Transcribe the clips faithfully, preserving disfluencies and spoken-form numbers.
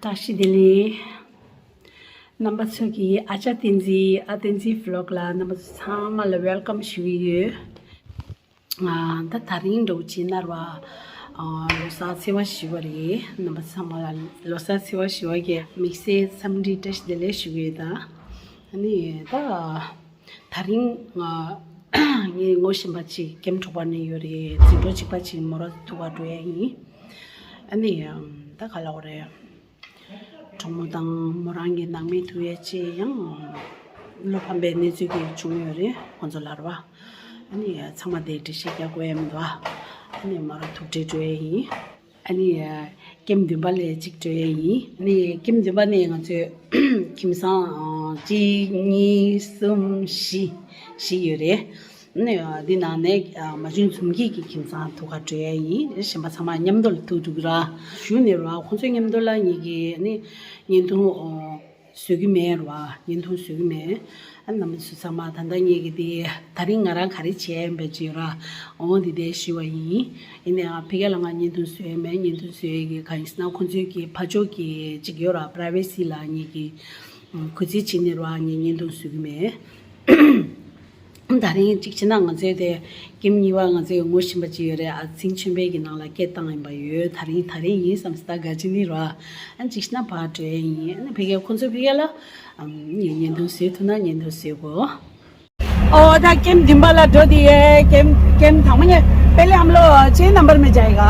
བཀྲ་ཤིས་བདེ་ལེགས། རྣམ་པ་ཚོ་གིས་ཨ་ཅག་བསྟན་འཛིན། ཨ་བསྟན་འཛིན་ཝི་ལོག་ལ་རྣམ་པ་ཚོ་ཚང་མ་ལ་ཝེལ་ཀམ་ཞུ་གི་ཡོད། ཨ། ད་དེ་རིང་འདྲ་བོ་བྱས་ན་ར། ཨ། ལོ་གསར་ཚེས་པ་བཞི་པ་རེད། རྣམ་པ་ཚང་མ་ལ་ལོ་གསར་ཚེས་པ་བཞི་པ་གི་དམིགས་བསལ་འཚམས་འདྲི་བཀྲ་ཤིས་བདེ་ལེགས་ཞུ་གི་ཡོད། ད་ཨ་ནི་ད་དེ་རིང་ང་ངའི་ངོ་ཤེས་པ་ཅིག་ཀེམ་དྲུག་པ་ནས་ཡོད་རེད། འཛིན་གྲོགས་གཅིག་པ་ཅིག་མོ་རང་ཐུག་ག་འགྲོ་ཡ་ཡིན། ཨ་ནི་ད་ག་ལབ་དགོས་རེད། གྲོགས་མོ་དང་མོ་རང་གི་ནང་མི་ཐུག་ཡས་ཅིག་ཡང་བློ་ཕམ་པའི་གནས་ཚུལ་གྱི་བྱུང་ཡོད་རེད། ཁོང་ཚོ་ལ་རེད་པ། ཨ་ནི་ཚང་མ་དེ་འགྲེལ་བཤད་རྒྱག་དགོས་ཡ་མི་འདུག་ཨ། ཨ་ནི་མོ་རང་ཐུག་འཕྲད་འགྲོ་ཡས་ཡིན། ཨ་ནི་ཀེམ་བདུན་པ་ལ་གཅིག་འགྲོ་ཡས་ཡིན། ཨ་ནི་ཀེམ་བདུན་པ་ནས་ང་ཚོས་ཁྱིམ་ཚང་གཅིག་གཉིས་གསུམ་བཞི་བཞི་ཡོད་རེད། ནས་འདི་ནང་ནས་མ་བྱན་འཛོམས་སྐྱིད་ཀྱི་ཁྱིམ་ཚང་ཐུག་ག་འགྲོ་ཡ་ཡིན། གཞན་པ་ཚང་མ་མཉམ་དུ་ལ་ཐུག་འགྲོ་གི་ར། གཞུག་ནས་ར་ཁོང་ཚོའི་མཉམ་དུ་ལ་ངེད་ཀྱིས་ནི་བརྙན་ཐུང་བཟོ་གི་མེད་ར། བརྙན་ཐུང་བཟོ་གི་མེད། ཨ། རྣམ་པ་ཚོ་ཚང་མ་ད་ལྟ་ངེད་ཀྱི་དེ་དེ་རིང་ང་རང་ག་རེ་བྱས་ཡིན་པ་ཅིག་ར། འོ་འདི་དེ་ཞུ་བ་ཡིན། ཡིན་ནའང་ཕ་གི་ལ་ང་བརྙན་ཐུང་བཟོ་ཡ་མེད། བརྙན་ཐུང་བཟོ་ཡ་གི་གང་ཡིན་ཟེར་ན་ཁོང་ཚོའི་གི་ཕར་ཕྱོགས་ཀྱི་ཅིག་ཡོད་ར། པ་རའི་ཝེ་སི་ལ་ངེད་ཀྱིས་གུས་བརྩི་བྱས་ནས་ར་ངས་བརྙན་ཐུང་བཟོ་གི་མེད། དེ་རིང་གཅིག་བྱས་ན་ང་ཚོའི་དེ་ཀེམ་གཉིས་པ་ང་ཚོའི་ངོ་ཤེས་པ་ཅིག་ཡོད་རེད། ཨ། ཚེ་རིང་ཆོས་འཕེལ་གྱི་ནང་ལ་སྐད་བཏང་ཡིན་པ་ཡོད། དེ་རིང་དེ་རིང་ཡིན་བསམ་སྟེ་ད་དགའ་ཅི་ནི་ར། ཨ། གཅིག་བྱས་ན་ཕར་འགྲོ་ཡ་ཡིན། ཨ་ནི་ཕ་གི་ཁོང་ཚོ་ཕ་གི་ལ་ཨམ་ངས་བརྙན་ཐུང་བཟོས་ཐུབ་ན་བརྙན་ཐུང་བཟོས་གོ། ओ, दा कैंप दिम्बा ला दो दिए, कैंप, कैंप थांगमने, पहले हम लोग छह नंबर में जाएगा।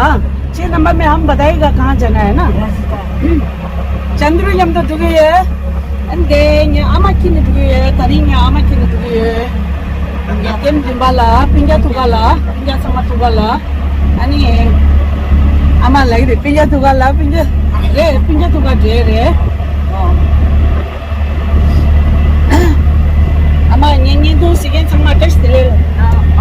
छह नंबर में हम बताएगा कहाँ जाना है ना। चंद्रुलम तो दुगुए, and then आमाकिन दुगुए, तरिंग आमाकिन दुगुए। कैंप दिम्बा ला, पिंजा तुगाला, पिंजा समा तुगाला। अनि आमा लागिरे पिंजा तुगाला, पिंजा, ए, पिंजा तुगा दे रे। ཨ་མ། ངའི་བརྙན་ཐུང་གཟིགས་མཁན་ཚང་མ་བཀྲ་ཤིས་བདེ་ལེགས།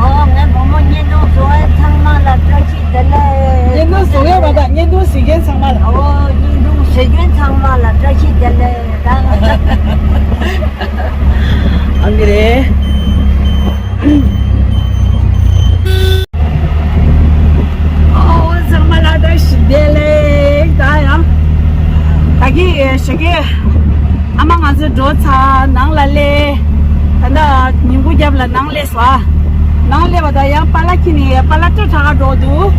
ཨོ། ངའི་བུ་མོ་བརྙན་ཐུང་གཟིགས་མཁན་ཚང་མ་ལ་བཀྲ་ཤིས་བདེ་ལེགས། བརྙན་ཐུང་གཟིགས་ཡོད་པ་དང་བརྙན་ཐུང་གཟིགས་མཁན་ཚང་མ་ལ། ཨོ། བརྙན་ཐུང་གཟིགས་མཁན་ཚང་མ་ལ་བཀྲ་ཤིས་བདེ་ལེགས་དང་། ཨ་ནི་རེད། ཨོ། ཚང་མ་ལ་བཀྲ་ཤིས་བདེ་ལེགས། ད་ཡང་ད་གི་ཞོགས་ཀས་ཨ་མ་ང་ཚོ་འགྲོ་ཚར། ནང་ལ་སླེབས། ད་ལྟ་ཉིན་གུང་རྒྱབ་ལ་ནང་སླེབས་སོང་། ནང་སླེབས་པ་དང་ཡང་པཱ་ལགས་ཁྱེར་ནས་པཱ་ལགས་སྐྲ་བྲེག་ག་འགྲོ་འདུག་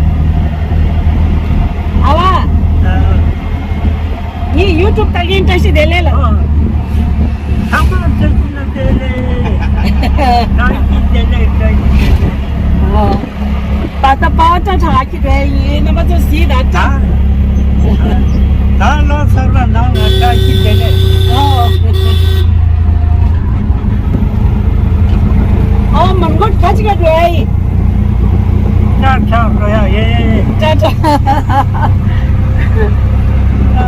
ཨ་བ། ངའི་ཡུ་ཊུབ་ལྟ་མཁན་བཀྲ་ཤིས་བདེ་ལེགས་ལ། ཨ། ཚང་མ་བཀྲ་ཤིས་བདེ་ལེགས། བཀྲ་ཤིས་བདེ་ལེགས། བཀྲ་ཤིས་བདེ་ལེགས། ཨ། ད་ལྟ་པཱ་ལགས་སྐྲ་བྲེག་གི་རེད། ཡིན་ནམ་ཚོ་གཟིགས་དང་། ད་ད་ལོ་གསར་པ་ནང་ལ་བཀྲ་ཤིས་བདེ་ལེགས། ཨོ། ཨོ། མོན་གྷོ་ཁ་ཅིག་ག་འགྲོ་ཡ་ཡིན། ད་ད་འགྲོ་ཡ་ཡིན། ད་ད།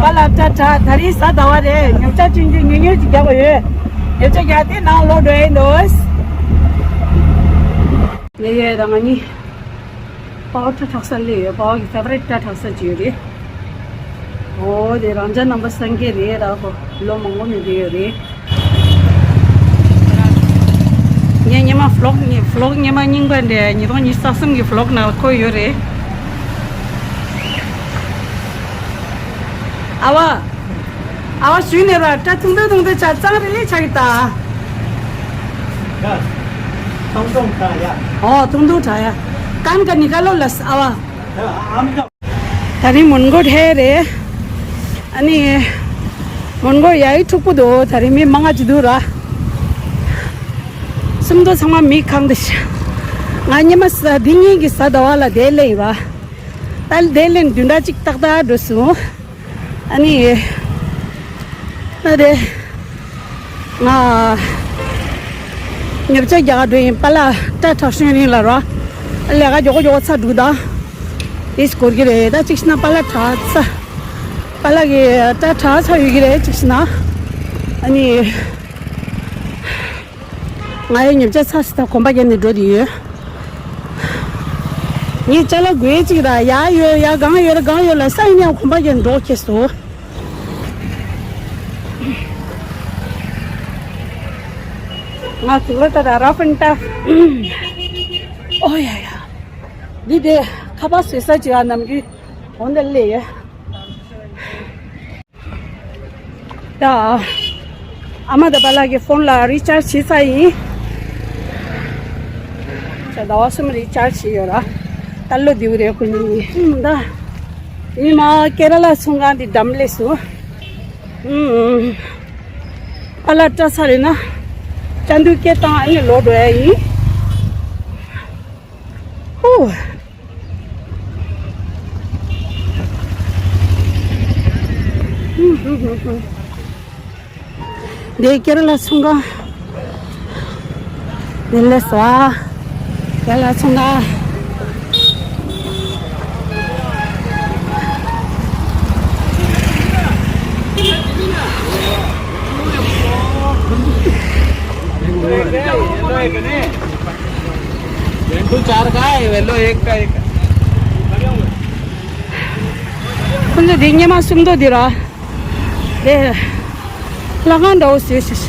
པཱ་ལགས་སྐྲ་བྲེག། ད་རིང་གཟའ་ཟླ་བ་རེད། ཉོ་ཆ་ཆུང་ཆུང་ཉུང་ཉུང་ཅིག་རྒྱག་པ་ཡོད། ཉོ་ཆ་རྒྱག་དེ་ནང་ལོག་འགྲོ་ཡ་ཡིན་འདུག་ངས་ཡོད་དང་ང་གཉིས་པཱ་ལགས་སྐྲ་བྲེག་ས་སླེབས་ཡོད། པཱ་ལགས་ཀྱི་ཕེ་ཝ་རིཊ་སྐྲ་བྲེག་ས་ཅིག་ཡོད་རེད། ཨོ་དེ་རང་ཅག་རྣམ་པ་སངས་རྒྱས་རེད། ད་ཁོ་ལོ་མང་པོ་ནས་བསྡད་ཡོད་རེད། ངས་སྔོན་མ་ཝི་ལོག་ངས་ཝི་ལོག་སྔོན་མ་རྙིང་པ་འདྲ་ཉིས་སྟོང་ཉི་ཤུ་རྩ་གསུམ་གྱི་ཝི་ལོག་ནང་ལ་བཀོད་ཡོད་རེད། ཨ་བ། ཨ་བ་ཞུས་ནས་ར་སྐྲ་ཐུང་ཐུང་ཐུང་ཐུང་ཆགས། གཙང་རི་ལི་ཆགས་ཀྱི་ད། ཐུང་ཐུང་ཆགས་ཡ། ཨོ་ཐུང་ཐུང་ཆགས་ཡ། ཀན་ཀ་ནི་ཀ་ལོ་ལ་ཨ་བ། ད་རིང་མོན་གྷོ་ཧེ་རེད། ཨ་ནི་མོན་གྷོ་ཡ་ཡི་འཁྲུག་པོ་འདུག་ད་རིང་མི་མང་ང་ཅིག་འདུག་ར། སུམ་མདོ་ཚང་མ་མི་གང་དེ་ཤ། ང་སྔོན་མ་གཟའ་འདི་གཉིས་ཀྱི་གཟའ་ཟླ་བ་ལ་དེ་སླེབས་ཡིན་པ། ད་དེ་སླེབས་བདུན་ཕྲག་གཅིག་ཏག་ཏག་འགྲོ་སོང་། ཨ་ནི། ཨ་རེ། ང་ཉོ་ཆ་རྒྱག་ག་འགྲོ་ཡིན། པཱ་ལགས་སྐྲ་བྲེག་ཤུལ་རིང་ལ་ར། ལས་ཀ་མགྱོགས་མགྱོགས་ཚར་འདུག་ད། དེ་སྐོར་གྱི་རེད། ད་གཅིག་བྱས་ན་པཱ་ལགས་བྲེག་ཚར། པཱ་ལགས་ཀྱི་སྐྲ་བྲེག་ཚར་ཡོད་ཀྱི་རེད་གཅིག་བྱས་ན། ཨ་ནི། ང་ཡི་ཉོ་ཆ་ཚར་སོང་། ད་གོམ་པ་རྒྱག་ནས་འགྲོ་དེ་ཡོད། ངས་ཅ་ལག་དགོས་ཅིག་ར་ཡ་ཡོད་ཡ་གང་ཡོད་ར་གང་ཡོད་ལ་ས་ཡིན་ཡང་གོམ་པ་རྒྱག་ནས་འགྲོ་ཁེལ་སོང་། ང་ཚོ་ལ་ད་ར་ཕན་ཏ། ཨོ་ཡ་ཡ། འདི་དེ་ཁ་པར་བཟོ་ས་ཅིག་ཨ་ནམ་གི་འོ་འདི་ལས་ཡ། ད་ཨ་མ་དང་པཱ་ལགས་ཀྱི་ཕོན་ལ་རི་ཅར་ཇི་བྱས་ཚར་ཡིན། ད་ཟླ་བ་གསུམ་རི་ཅར་ཇི་བྱས་ཡོད་ར། ད་ལོ་རྒྱུས་རེད་ཁོ་གཉིས་ད། ཡིན་མ་ཀེ་ར་ལ་ཚོང་ཁང་འདི་འགྲམ་སླེབས་སོང་། ཨུམ། པཱ་ལགས་སྐྲག་ཚར་རེད་ན། ཅ་འདུག་སྐད་བཏང་ཨ་ནི་ལོག་འགྲོ་ཡ་ཡིན། ཧུ། འདི་ཀེ་ར་ལ་ཚོང་ཁང་། འདི་ལས་སོ། ཀེ་ར་ལ་ཚོང་ཁང་། रेंटू चार का है, वेलो एक का एक। ཁོང་ཚོ་འདི་སྔོན་མ་སུམ་མདོ་འདི་ར། དེ། ལྷ་ཁང་འདྲ་བོ་བཟོས་ཤག་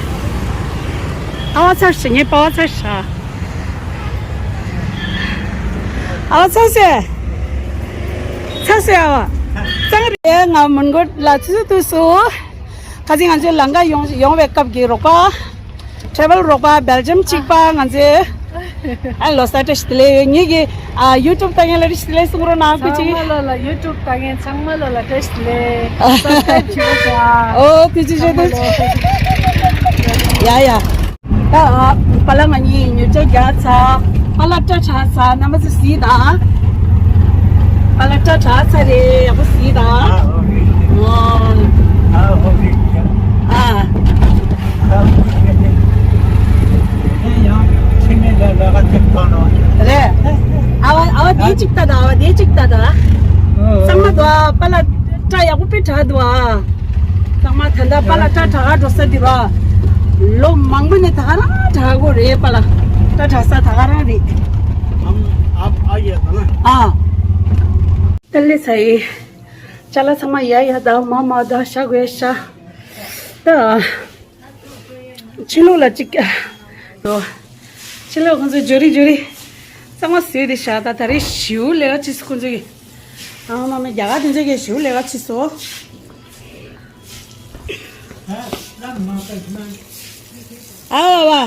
ཨ་བ་ཚར་ཤག་ངའི་པ་བ་ཚར་ཤག་ཨ་བ་ཚར་སེ། ཚར་སེ་ཨ་བ། ཚར་རེད། ང་མོན་གྷོ་ལ་ཆུ་ཚོད་དུས་སུ། ཁ་སང་ང་ཚོའི་ལམ་ཁ་ཡོང་ཡོང་བའི་སྐབས་ཀྱི་རོགས་པ། ཊེ་བལ་རོགས་པ་སྦེལ་ཇམ་གཅིག་པ་ང་ཚོའི། ཨ་ལོ་གསར་བཀྲ་ཤིས་བདེ་ལེགས་ཡོད། ངེད་ཀྱི་ཨ་ཡུ་ཊུབ་ལྟ་མཁན་ལ་བཀྲ་ཤིས་བདེ་ལེགས་གསུང་རོགས་གནང་། ཁུ་ཅི། ཚང་མ་ལ་ལ་ཡུ་ཊུབ་ལྟ་མཁན་ཚང་མ་ལ་ལ་བཀྲ་ཤིས་བདེ་ལེགས། སབ་སི་ཀྲའིབ་བྱེད་རོགས་བྱ། ཨོ་ཐུགས་རྗེ་ཆེ་ཐུགས་རྗེ་ཆེ། ཡ་ཡ། ད་པཱ་ལགས་ང་གཉིས་མྱུར་སྐྱོབ་རྒྱག་ཚར། པཱ་ལགས་སྐྲ་བྲེགས་ཚར། རྣམ་པ་ཚོ་གཟིགས་དང་། པཱ་ལགས་སྐྲ་བྲེགས་ཚར་རེད། ཡག་པོ་གཟིགས་དང་། ཨ། ཨ། རེད། ཨ་བ་ཨ་བ་དེ་གཅིག་ལྟ་དང་། ཨ་བ་དེ་གཅིག་ལྟ་དང་། ཚང་མ་དུ་ཨ་པཱ་ལགས་སྐྲ་ཡག་པོ་དཔེ་བྲེགས་འདུག་ཨ། ཚང་མ་ད་ལྟ་པཱ་ལགས་སྐྲ་བྲེགས་ག་འགྲོ་ས་འདི་ར། ལོ་མང་པོ་ནས་ད་ག་རང་བྲེག་གོ་རེད། པཱ་ལགས་སྐྲ་བྲེག་ས་ད་ག་རང་རེད། ཨ། ད་ལས་ཚ་ཡི། ཅ་ལག་ཚང་མ་ཡ་ཡ་ད་མ་མ་ད་བཞག་དགོས་ཤག་ད། ཕྱི་ལོགས་ལ་གཅིག་ཕྱི་ལོགས་ཁོང་ཚོས་འཇོ་རི་འཇོ་རི་ཚང་མ་བཟོས་ཏེ་བཞག་ད། ད་རེས་ཞེ་པོ་ལས་ཀ་བྱས་སོང་ཁོང་ཚོ་གིས། ཨ་མ་མ་རྒྱ་གར་དེ་ཚོ་གིས་ཞེ་པོ་ལས་ཀ་བྱས་སོང་། ཨ་བ་བ།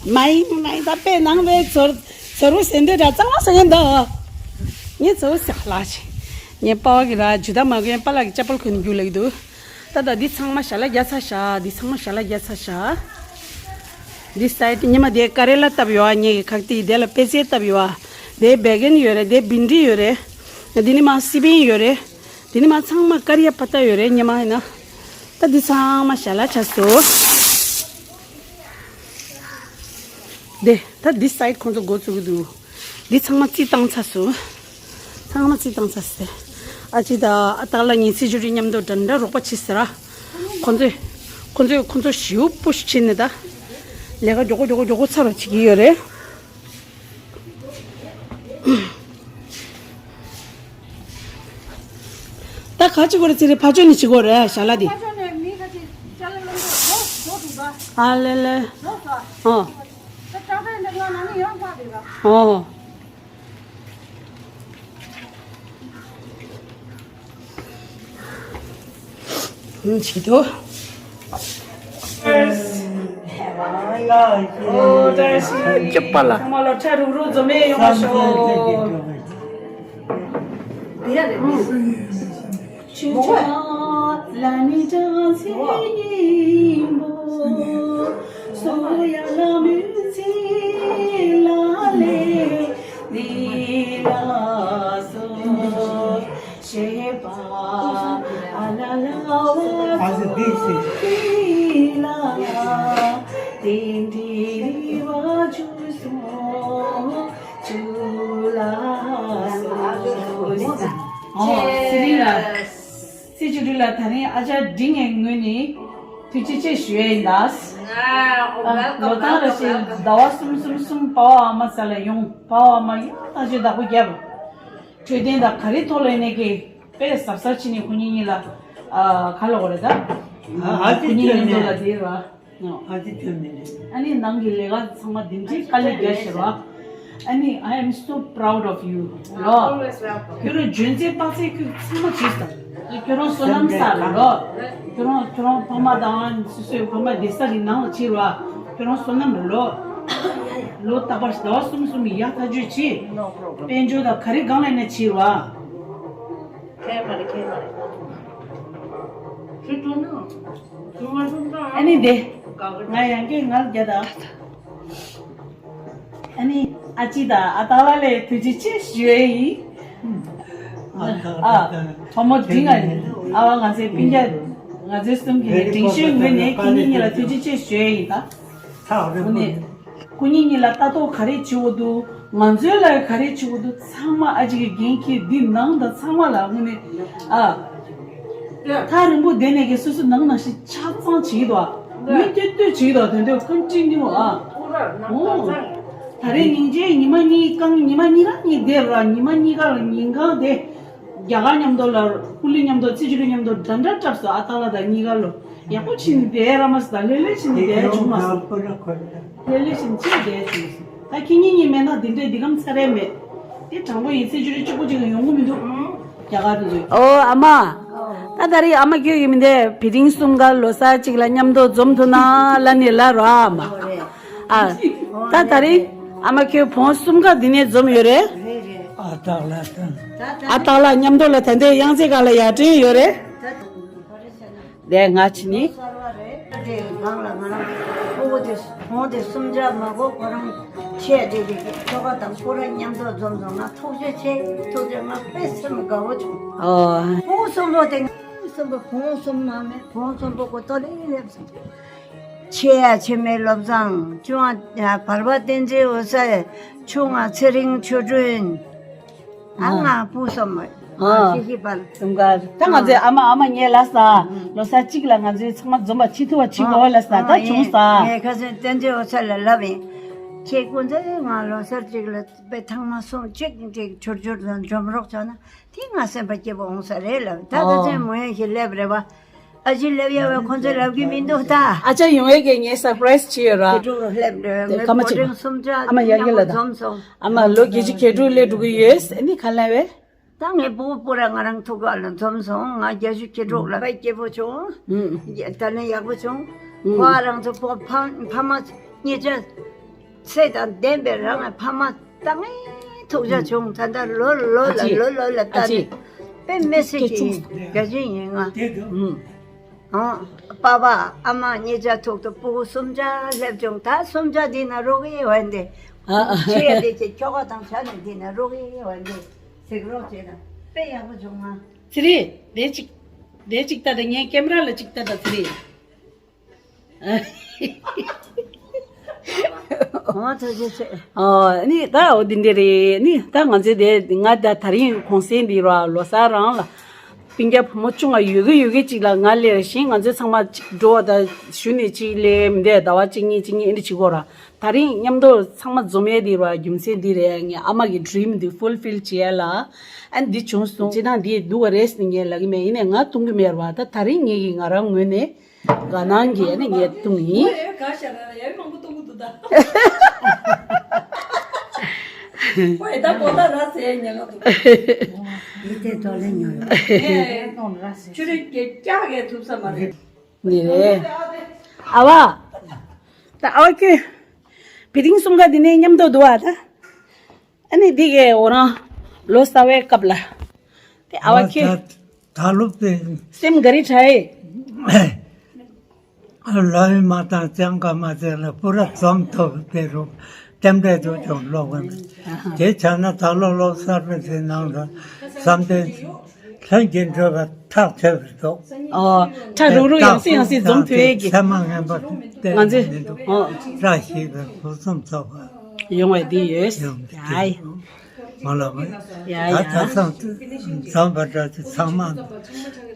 མ་ཡིན་མ་ཡིན། ད་དཔེ་ནང་པའི་ཚོར་ཚོར་བུ་ཟེར་འདོད་འདྲ་གཙང་མ་ཟེར་མཁན་འདུག་ངས་ཚོར་བུ་ཟེར་ལ་ཆེ། ངས་པཱ་ལགས་ཀྱི་ར་ཇུ་ད་མ་གོན། པཱ་ལགས་ཀྱི་ཅ་པལ་གོན་རྒྱུགས་ལ་གི་འདུག་ད་ད་འདི་ཚང་མ་ཞལ་ལག་བརྒྱབ་ཚར་ཤག་འདི་ཚང་མ་ཞལ་ལག་བརྒྱབ་ཚར་ཤག་འདི་སའི་ཌི་ཉི་མ་དེ་ཀ་རེ་ལ་བཏབ་ཡོད་ཨ། ངེད་ཀྱི་ཁག་དེ་དེ་ལ་པེ་ཙེ་བཏབ་ཡོད་ཨ། དེ་བེ་གན་ཡོད་རེད། དེ་བིན་ཌི་ཡོད་རེད། འདི་ནི་མ་སི་པན་ཡོད་རེད། དེ་ནི་མ་ཚང་མ་ཀ་རི་ཡ་པ་ཏ་ཡོད་རེད། ཉི་མ་ཡིན་ན། ད་འདི་ཚང་མ་ཞལ་ལག་ཆགས་སོང་། དེ་ད་འདི་སའི་ཌི་ཁོང་ཚོ་འགོ་བཙུགས་ཀྱི་འདུག་འདི་ཚང་མ་རྩིས་བཏང་ཚར་སོང་། ཚང་མ་རྩིས་བཏང་ཚར་སོང་། ཨ་ཅེ་དང་ཨ་སྟག་ལགས་གཉིས་སྲི་ཞུ་རིགས་མཉམ་དུ་འདྲ་འདྲ་རོགས་པ་བྱེད་ཟེར་ར། ཁོང་ཚོས་ཁོང་ཚོས་ཁོང་ཚོ་ཞེ་པོ་push བྱས་ནས་ད་ལས་ཀ་མགྱོགས་པོ་མགྱོགས་པོ་མགྱོགས་པོ་ཚར་བ་བྱེད་ཀྱི་ཡོད་རེད། ད་ག་བྱེད་དགོས་རེད་ཟེར་རེད། ཕར་ཕྱོགས་ནས་བྱེད་དགོས་རེད་ཞལ་ལག་འདི། ཕར་ཕྱོགས་ནས་མི་ཁ་ཅིག་ཅ་ལག་སློང་གི་འགྲོ་འགྲོ་འདུག་ག་ཨ་ལེ་ལེ། འགྲོ་ས། ཨོ། ད་ཅ་ལག་འདི་ང་ནང་ནས་ཡར་འཕར་བསྡད་ག་ཨོ། ཆེད་དུ། ཨོ་བཀྲ་ཤིས། སྐྱབས་པ་ལ། ཚང་མ་ལ་ཁྲ་རུག་རུག་འཛོམས་ནས་ཡོང་བ་ཤོག་ཆུ་ཆུ་ལ་ནི་བྲང་ཚེ་སྙིང་པོ། སོ་ཡ་ལ་མུ་ཚེ་ལ་ལེ་འདི་ལ་སོ། ཤེས་པ་ཨ་ལ་ལ་བ་ཚོ་འདི་ལ་དེ་འདྲའི་རི་བ་ཆུ་སོང་ཆུ་ལ་སོ། ཨོ་སི་རི་ལ། སྲི་ཞུ་རི་ལ་ད་རིང་ཨ་ཅག་འབྲིང་ངའི་ངོས་ནས་ཐུགས་རྗེ་ཆེ་ཞུ་ཡས་ཡིན་ད། ལོ་ཐང་ར་ཞིག་ཟླ་བ་གསུམ་གསུམ་གསུམ་པ་ཕ་ཨ་མ་ས་ལ་ཡོང་། པ་ཕ་ཨ་མ་ཡག་ཐག་ཆོད་བདག་པོ་བརྒྱབ། འཕྲོད་བསྟེན་དང་ག་རེ་ཐོག་ལ་ཡིན་ནའི་ཀྱི་དཔེ་གཟབ་གཟབ་བྱས་ནས་ཁོ་གཉིས་གཉིས་ལ་ཨ་ག་ལབ་དགོས་རེད་ད། ཨ་ཁོ་གཉིས་མཉམ་དུ་ལ་དེ་ར། ཨ་ཅེ་ཐོན་མི་འདུག་ཨ་ནི་ནང་གི་ལས་ཀ་ཚང་མ་འདི་འདྲའི་དཀའ་ལས་རྒྱག་ཤེས་ར། ཨ་ནི་I am so proud of you ར། Always welcome. ཁྱོད་རང་འཇོན་ཚད་དཔག་ཚད་ཁྱོད་ཚང་མ་བྱས་སོང་། ཁྱོད་རང་བསོད་ནམས་བསགས་ལོ། ཁྱོད་རང་ཁྱོད་རང་ཕ་མ་དང་སོ་སོའི་ཕ་མ་བསྡད་ས་གི་ནང་ལ་ཕྱིར་བ། ཁྱོད་རང་བསོད་ནམས་ལོ། ལོ་རྟག་པར་ཟླ་བ་གསུམ་གསུམ་ཡར་ཐག་གཅོད་བྱེད། དཔལ་འབྱོར་དང་ག་རེ་གང་ལ་ཡིན་ན་ཕྱིར་བ། ཁྱེད་མ་རེད་ཁྱེད་མ་རེད། ཁྱེད་ཀྲུང་ནུ། ཨ་ནི་དེ། ང་ཡང་གི་ངལ་རྒྱ་དང་། ཨ་ནི་ཨ་ཅི་དང་ཨ་ཏག་ལ་ལས་ཐུགས་རྗེ་ཆེ་ཞུ་ཡི། ཨ་བུ་མོ་འདི་ང་ཨ་བ་ང་ཚོའི་སྤུན་ཀྱག་ང་ཚོའི་གསུམ་གྱི་དྲིན་ཤེས་ངོས་ནས་ཁྱེད་གཉིས་གཉིས་ལ་ཐུགས་རྗེ་ཆེ་ཞུ་ཡི་ད། ཨ་ནི། ཁོ་གཉིས་གཉིས་ལ་ལྟ་རྟོག་ག་རེ་བྱེད་དགོས་འདུག་ང་ཚོའི་ལ་ག་རེ་བྱེད་དགོས་འདུག་ཚང་མ་ཨ་ཅག་གི་འགན་འཁྱེར་འདི་ནང་དང་ཚང་མ་ལ་དངོས་གནས་ཨ། ཐག་རིང་པོ་བསྡད་ནས་ཀྱི་སོ་སོ་ནང་ནང་བཞིན་ཆ་ཚང་བྱེད་ཀྱི་འདུག་མི་ལྟོས་ལྟོས་བྱེད་ཀྱི་འདུག་དོན་དུ་ཀོན་ཊི་ནིའུ་ཨ། ཨོ། ད་རེས་ཉིན་རྗེས་ཉི་མ་གཉིས་གང་ཉི་མ་གཉིས་རང་གཉིས་བསྡད་ར་ཉི་མ་གཉིས་ཀ་ལ་ཉིན་གང་བསྡད། རྒྱ་གར་མཉམ་དུ་ལ་ཀུ་ལི་མཉམ་དུ་ཚེ་ཆུ་རི་མཉམ་དུ་འདྲ་འདྲ་བཀྲབས་སོ་ཨ་ཏག་ལ་དང་གཉིས་ཀ་ལོ། ཡག་པོ་ཕྱིན་བསྡད་ར་མ་སོང་ད་ལྷོད་ལྷོད་ཕྱིན་བསྡད་བྱུང་མ་སོང་། ལྷོད་ལྷོད་ཕྱིན་ཕྱིན་བསྡད་བྱུང་སོང་། ད་ཁྱེད་གཉིས་གཉིས་མེད་ན་འདི་འདྲའི་འདི་གམ་ཚ་རེ་མེད། དེ་དྲང་པོ་ཡིན་ཚེ་ཆུ་རི་གཅིག་པོ་གཅིག་ཡོང་གི་མི་འདུག་རྒྱ་གར་དུ་འདུག་ཨོ་ཨ་མ། ད་ད་རེས་ཨ་མ་ཁྱོད་ཡིན་མི་འདས་བི་རིང་གསུམ་ཀ་ལོ་གསར་གཅིག་ལ་མཉམ་དུ་འཛོམས་ཐུབ་ན་ལ་ནི་ལ་རོ་ཨ་མ། ཨ། ད་ད་རེས་ཨ་མ་ཁྱོད་བོང་གསུམ་ཀ་འདི་ནས་འཛོམས་ཡོད་རེད། ཨ་སྟག་ལ་དང་། ཨ་སྟག་ལ་མཉམ་དུ་ལ་ད་ལྟའི་གཡང་རྩེ་ག་ལ་ཡར་འདྲེན་ཡོད་རེད། དེ་ང་ཕྱི་ནི། གསར་བ་རེད། དེ་གང་ལ་ང་རང་ཕྲུ་གུ་དེ་ཁོང་དེ་གསུམ་ཆ་མ་གོ་ཁོ་རང་ཆས་དེ་དེ་ཁྱོ་ག་དང་ཁོ་རང་མཉམ་དུ་འཛོམས་སོང་ང་ཐུགས་རྗེ་ཆེ་ཐུགས་རྗེ་ང་དཔེ་སེམས་དགའ་བོ་བྱུང་། ཨོ། ཕྲུ་གུ་གསུམ་པོ་དེ་ང་གསུམ་པོ་བོང་གསུམ་མ་མེད་བོང་གསུམ་པོ་གོ་ཏོ་ལེ་ལེབ་སོང་། ཆེ་ཡ་ཆེ་མེད་བློ་བཟང་ཆུང་ང་བར་པ་བསྟན་འཛིན་འོད་གསལ་ཆུང་ང་ཚེ་རིང་ཆོས་སྒྲོན། ཨ་ང་བུ་གསུམ་མ། ཨ། ཤི་ཤི་པར། གསུམ་ཀ་ད་ང་ཚོའི་ཨ་མ་ཨ་མ་ངས་ལ་ས། ལོ་གསར་གཅིག་ལ་ང་ཚོའི་ཚང་མ་འཛོམས་པ་ཅི་ཐུབ་པ་ཅི་དགོས་ལ་ས་ད་བྱུང་ས། ངས་ཁ་སང་བསྟན་འཛིན་འོད་གསལ་ལ་ལབ་ཡིན། ཁྱེད་ཀུན་ཚོས་ང་ལོ་གསར་གཅིག་ལ་དཔེ་ཐང་མ་སོང་གཅིག་གཅིག་ཆུར་ཆུར་དང་འཛོམས་རོགས་བྱས་ན་དེ་ང་སེམས་པ་སྐྱིད་པོ་འོང་ས་རེད་ལབ་ད་ད་ཚོད་མོ་ཡང་ཞིག་སླེབས་རེད་བ། ཨ་ཅེ་ལབ་ཡ་བས་ཁོང་ཚོས་ལབ་གི་མི་འདུག་ད། ཨ་ཅག་ཡོང་བའི་གི་ངས་སར་པ་རའི་སི་བྱས་ཡོད་ར། ཁྱེད་ཕྲུག་ལ་སླེབས་འདྲ་དེ་ངའི་ཀ་མ་བྱེད་པ། སྤོ་རིང་གསུམ་ཆ་ཨ་མ་ཡ་གི་ལ་ད། འཛོམས་སོང་། ཨ་མ་ལོ་བརྒྱད་ཅུ་གྱ་དྲུག་སླེབས་འགྲོ་གི་ཡོད་ཨ་ནི་ག་ལ་བས། ད་ངའི་སྤུ་གུ་སྤུ་ར་ང་རང་ཐུག་ག་ལ་འཛོམས་སོང་ང་བརྒྱད་ཅུ་གྱ་དྲུག་ལ་དཔེ་སྐྱིད་པོ་བྱུང་། ད་ནི་ཡག་པོ་བྱུང་། ཁོ་རང་ཚོ་ཕོ་ཕ་ཕ་མ་གཉིས་ཆ། ཚེ་དང་ལྡན་པའི་རང་ངི་ཕ་མ་ད་ངའི་ཐུགས་རྗེ་བྱུང་ད་ལྟ་ལོ་ལོ་ལ་ལོ་ལོ་ལ་ལྟ་ནས་དཔེ་མི་སྲིད་ཀྱི་དགའ་ཞེན་ཡིན་ང་། ཨང་། པ་ཕ་ཨ་མ་གཉིས་ཆ་ཐུག་ཏུ་སྤུ་གུ་གསུམ་ཆ་སླེབས་བྱུང་ད་གསུམ་ཆ་འདི་ན་རོགས་ཡེ་བ་འདི། ཆེ་འདི་ཆེ་ཁྱོ་ག་དང་ཆ་ནས་འདི་ན་རོགས་ཡེ་བ་འདི་གཟིགས་རོགས་བྱེད་ན་དཔེ་ཡག་པོ་བྱུང་ང་། ཚེ་རིང་དེ་གཅིག་དེ་གཅིག་ལྟ་དང་ངའི་ཀེམ་ར་ལ་གཅིག་ལྟ་དང་ཚེ་རིང་། ཨོ་ཐུགས་རྗེ་ཆེ། ཨོ་ནི་ད་འོ་འདི་འདྲ་རེད་ནི་ད་ང་ཚོའི་དེ་ང་ད་ད་རིང་གུང་སེང་འདི་ར་ལོ་གསར་རང་ལ་སྤུན་ཀྱག་བུ་མོ་ཆུང་བ་ཡོད་གི་ཡོད་གི་ཅིག་ལ་ང་སླེབས་ཤིང་ང་ཚོ་ཚང་མ་ཅིག་འགྲོ་བ་ད་ཞུ་ནས་ཅིག་སླེབས་མི་འདས་ཟླ་བ་གཅིག་གཉིས་གཅིག་གཉིས་ཨེ་འདྲ་བྱེད་དགོས་ར་ད་རིང་མཉམ་དུ་ཚང་མ་འཛོམས་ཡས་འདི་ར་རྒྱུ་མཚན་འདི་རེད་ངས་ཨ་མ་གི་ཌི་རིམ་འདི་ཕུལ་ཕིལ་བྱེད་ཡས་ལ་ཨ་འདི་བྱུང་སོང་ཅི་དང་འདི་སྡུག་ག་རེད་ཟེར་ངས་ལབ་གི་མེད་ཡིན་ནའི་ང་གཏོང་གི་མེད་ར་བ་ད་ད་རིང་ངས་གི་ང་རང་ངོས་ནས། དགའ་སྣང་གིས་ཨ་ནི་ངས་བཏུང་ཡིན། ཨོ་ཡ་ག་ཤ་ར་ར་ཡ་མང་པོ་གཏོང་གི་འདུག་ད། ཨོ་ཡ་ད་གོ་ད་ར་ཟེར་ཉན་ལ་འདུག་ཡིད་དེ་ཐོག་ལེན་ཉོ་ཡོད། ཆུ་རིགས་ཀྱི་སྐྱག་གས་ཐུབ་ས་མ་རེད། ནི་རེད། ཨ་བ། ད་ཨ་བ་ཁྱོད། བི་ཏིང་གསུམ་ཀ་འདི་ནས་མཉམ་དུ་འདུག་ཨ་ད། ཨ་ནི་འདི་གའི་འོ་རང་ལོ་གསར་བའི་སྐབས་ལ། དེ་ཨ་བ་ཁྱོད། ད་ལུག་དེ། སེམས་ག་རེ་ཁྲ་ཡེ། ལོ་ཡི་མ་དང་ཅང་ག་མ་ཟེར་ལ་པུ་ར་འཛོམས་ཐོབ་དེ་རུ་རྟེན་འབྲེལ་དུ་ཀྱང་ལོག་པ་དེ་བྱས་ན་ད་ལོ་ལོ་གསར་པའི་དེ་ནང་དུ་བསམ་དོན་ལྷུན་གྱིས་འགྲུབ་པ་ཐག་ཆོད་པར་འདུག་ཨོ་ཁྲ་རུག་རུག་ཡང་སེ་ཡང་སེ་འཛོམས་ཐུབ་ཡས་ཀྱི། ཚད་མ་ངན་པ་བསྟན་ང་ཚོས་མི་འདུག་ཨོ་བཀྲ་ཤིས་པའི་ཕུན་སུམ་ཚོགས་པ་ཡོང་བའི་འདི་ཡོད། ཡོང་ཡ་ཡ། མ་ལ་མ་ཡ་ད་ཡ། ད་སང་འཛོམས་པ་འདྲ་ཅིག་ཚང་མ་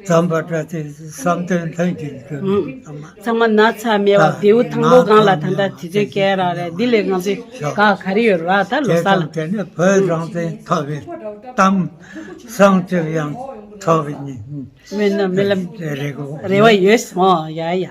འཛོམས་པ་འདྲ་ཅིག་བསམ་དོན་ལྷུན་གྱིས་འགྲུབ་ཚང་མ་ཚང་མ་ན་ཚ་མེད་པ་བདེའུ་ཐང་པོ་སྒང་ལ་ད་ལྟ་དུས་ཚོད་སྐྱེལ་ར་རེད་འདི་ལས་ང་ཚོས་ག་ག་རེ་ཡོད་ར་ད་ལོ་གསར་ལ། དེ་ནས་བོད་རང་བཙན་ཐོབ་པའི་གཏམ་བཟང་སྤྱོད་ཡང་ཐོབ་པའི་ཉིན། སྨོན་ལམ་སྨོན་ལམ་རེ་གོ་རེ་བ་ཡོད་སོང་ཡ་ཡ།